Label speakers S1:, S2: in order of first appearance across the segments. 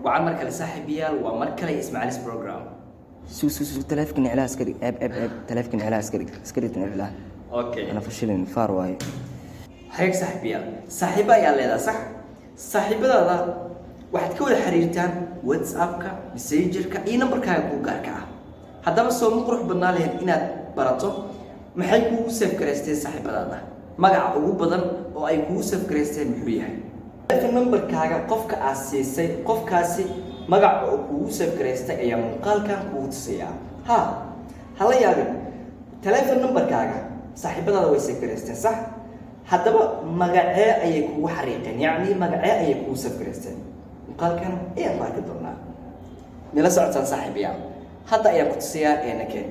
S1: Wacan mar kale, saaxiibayaal, waa mar kale Ismaaciilis program.
S2: Sug, sug, sug, taleefanka niclaha iska dhig. Ceeb, ceeb, ceeb, taleefanka niclaha iska dhig, iska dhig niclaha.
S1: Okay.
S2: Ana fashilin faar waaye.
S1: Hayeeg saaxiibayaal, saaxiibo ayaa leedahay, sax? Saaxiibadaada waxaad ka wada xiriirtaan WhatsAppka, Messengerka iyo nambarkaaga kuu gaarka ah. Haddaba soo ma qurux badnaa lahayd inaad barato maxay kuugu save garaysteen saaxiibadaada? Magaca ugu badan oo ay kugu save garaysteen muxuu yahay? Telephone numberkaaga qofka aad siisay, qofkaasi magaca oo kugu save garaystay ayaa muuqaalkan kugu tusayaa. Ha hala yaabin, telephone numberkaaga saaxiibadaada way save garaysteen, sax? Haddaba magacee ayay kugu xariiqeen? Yacni magacee ayay kugu save garaysteen? Muuqaalkan ayaan ku arki doonaa. Nila socotaan, saaxiibayaal, hadda ayaan ku tusayaa ee nakeen.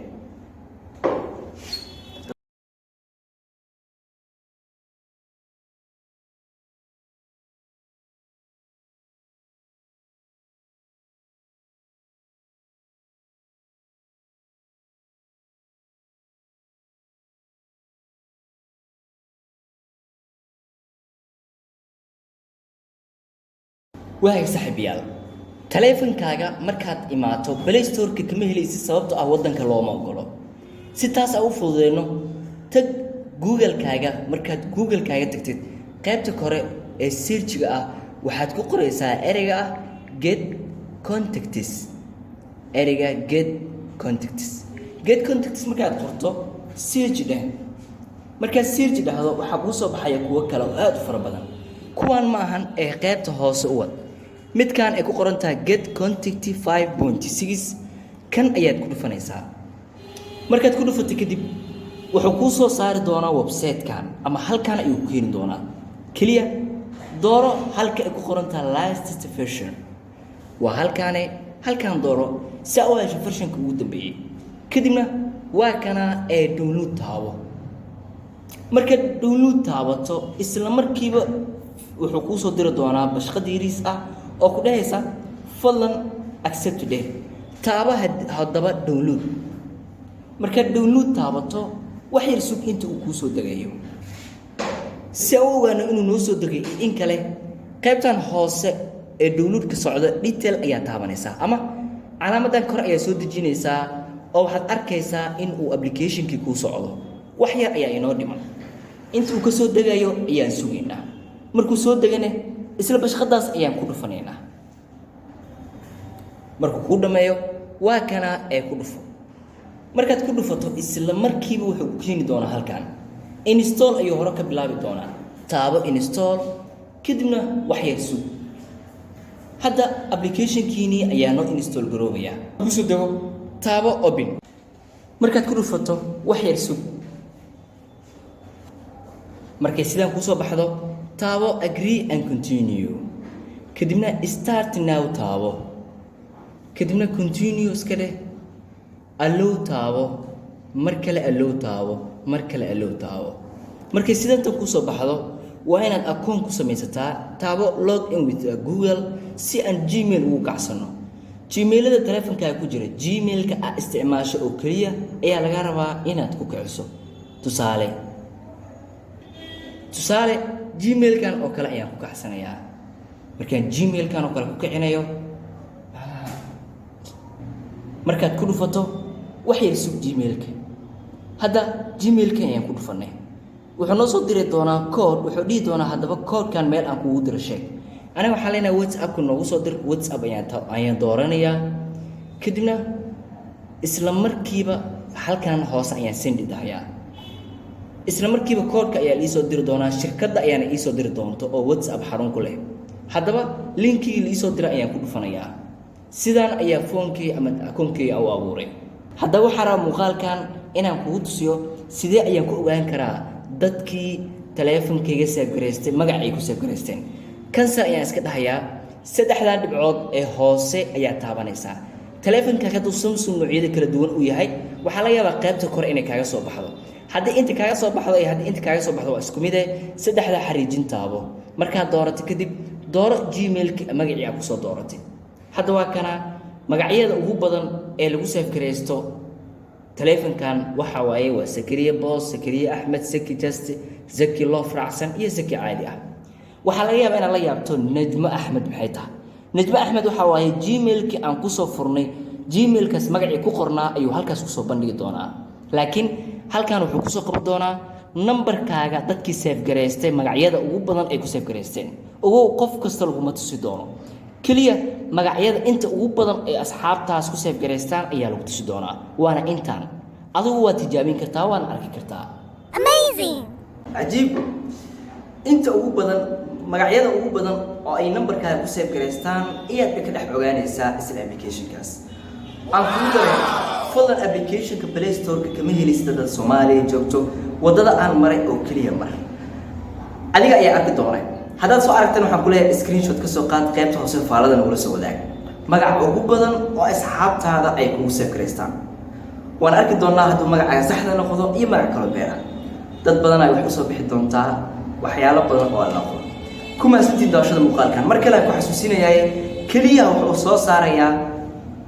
S1: Waay saaxiibayaal, taleefankaaga markaad imaato Play Storeka kama helaysid, sababto ah waddanka looma ogolo. Si taas aan u fududeyno, tag Google-kaaga. Markaad Google-kaaga tagtid, qaybta kore ee searchiga ah waxaad ku qoraysaa ereyga ah "get contacts". Ereyga "get contacts", "get contacts" markaad qorto, search dheh. Markaad search dhahdo, waxaa kuu soo baxaya kuwo kale oo aada u fara badan. Kuwan ma ahan ee qaybta hoose u wad. Midkan ay ku qoran tahay "get contact 5.6", kan ayaad ku dhufanaysaa. Markaad ku dhufato kadib, wuxuu kuu soo saari doonaa website-kan ama halkan ayuu ku keeni doonaa. Keliya dooro halka ay ku qoran tahay "latest version". Waa halkaane, halkan dooro si aa u hesho versionka ugu dambeeyey. Kadibna waa kana ee download taabo. Markaad download taabato, isla markiiba wuxuu kuu soo diri doonaa bashqad yariis ah oo ku dhehaysa "fadlan accept" dheh. Taaba haddaba download. Markaad download taabato, wax yar sug inta uu kuu soo degayo. Si aan u ogaano inuu noo soo degay iyo in kale, qaybtan hoose ee downloadka socda detail ayaa taabanaysaa ama calaamadan kore ayaa soo dejinaysaa, oo waxaad arkaysaa in uu applicationkii kuu socdo. Wax yar ayaa inoo dhiman. Inta uu ka soo degayo ayaan sugaynaa. Markuu soo degane, isla bashqadaas ayaan ku dhufanaynaa. Markuu kuu dhammeeyo, waa kana ee ku dhufo. Markaad ku dhufato, isla markiiba wuxuu ku keeni doonaa halkan. Install ayuu hore ka bilaabi doonaa. Taabo install, kadibna wax yar sug. Hadda applicationkiinii ayaa noo install garoobaya. Kusoo dego, taabo open. Markaad ku dhufato, wax yar sug. Markay sidaan kusoo baxdo, taabo agree and continue, kadibna start now taabo, kadibna continue iska dheh, allow taabo, mar kale allow taabo, mar kale allow taabo. Markay sidantan kusoo baxdo, waa inaad akoon ku samaysataa. Taabo log in with Google si aan Gmail ugu kacsano. Gmailada taleefonkaaga ku jira, Gmailka aad isticmaasho oo keliya ayaa laga rabaa inaad ku kiciso. Tusaale, Gmailkan oo kale ayaan ku kacsanayaa. Markaan Gmailkan oo kale ku kicinayo, markaad ku dhufato, wax yar sug Gmailka. Hadda Gmailkan ayaan ku dhufanay. Wuxuu noo soo diri doonaa code. Wuxuu dhihi doonaa haddaba codekan meel aan kugu diro sheeg. Aniga waxaan leenahay WhatsAppka noogu soo dir. WhatsApp ayaan dooranayaa, kadibna isla markiiba halkan hoose ayaan send dhahayaa. Isla markiiba koodhka ayaa liisoo diri doonaa, shirkadda ayaana iisoo diri doonto oo WhatsApp xarun ku leh. Haddaba linkigii liisoo dira ayaan ku dhufanayaa. Sidaan ayaa foonkii ama akoonkii u abuuray. Haddaba waxaa rabaa muuqaalkan inaan kugu tusiyo sidee ayaan ku ogaan karaa dadkii taleefonkayga save garaystay magacay ku save garaysteen. Cancel ayaan iska dhahayaa. Saddexdan dhibcood ee hoose ayaa taabanaysaa. Taleefonkaaga hadduu Samsung noocyada kala duwan uu yahay, waxaa laga yaabaa qaybta kore inay kaaga soo baxdo. Haddii inta kaaga soo baxdo iyo haddii inta kaaga soo baxdo waa isku mide. Saddexda xariijin taabo. Markaad doorato kadib, dooro Gmailka magacii aad kusoo dooratay. Hadda waa kana magacyada ugu badan ee lagu save garaysto taleefonkan. Waxa waaye waa Sakariye Boos, Sakariye Axmed, Saki Just, Zaki Loof raacsan iyo Zaki caadi ah. Waxaa laga yaabaa inaad la yaabto Najmo Axmed maxay tahay. Najme Axmed waxa waaye Gmailkii aan kusoo furnay. Gmailkaas magacii ku qornaa ayuu halkaas kusoo bandhigi doonaa, laakiin halkan wuxuu kusoo qaban doonaa nambarkaaga dadkii save garaystay, magacyada ugu badan ay ku save garaysteen. Ogow, qof kasta laguma tusi doono, keliya magacyada inta ugu badan ay asxaabtaas ku save garaystaan ayaa lagu tusi doonaa. Waana intaan. Adigu waad tijaabin kartaa, waana arki kartaa.
S3: Amazing!
S1: Cajiib! Inta ugu badan, magacyada ugu badan oo ay nambarkaaga ku save garaystaan ayaad ka dhex ogaanaysaa isla applicationkaas. Aan kuu daray, fadlan applicationka Play Storeka kama helaysid dad Soomaaliya joogto. Waddada aan maray oo keliya mar, adiga ayaa arki doonay. Haddaad soo aragtan, waxaan kuleeyahay screenshot ka soo qaad, qaybta hoose faalada nagula soo wadaag magaca ugu badan oo asxaabtaada ay kugu save garaystaan. Waan arki doonaa hadduu magacaaga saxda noqdo iyo magac kaloo beera. Dad badan ay wax usoo bixi doontaa, waxyaalo badan oo aan la aqoon. Ku mahadsantiin daawashada muuqaalkan. Mar kale aan ku xasuusinayaay, keliya wuxuu soo saarayaa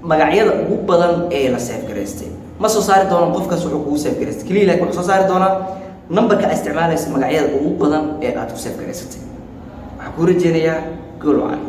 S1: magacyada ugu badan ee la save garaystay. Ma soo saari doono qofkaas wuxuu kugu save garaystay keliya, laakiin wuxuu soo saari doonaa nambarka aad isticmaalaysa magacyada ugu badan ee aad ku save garaysatay. Waxaan kuu rajeynayaa gool wacan.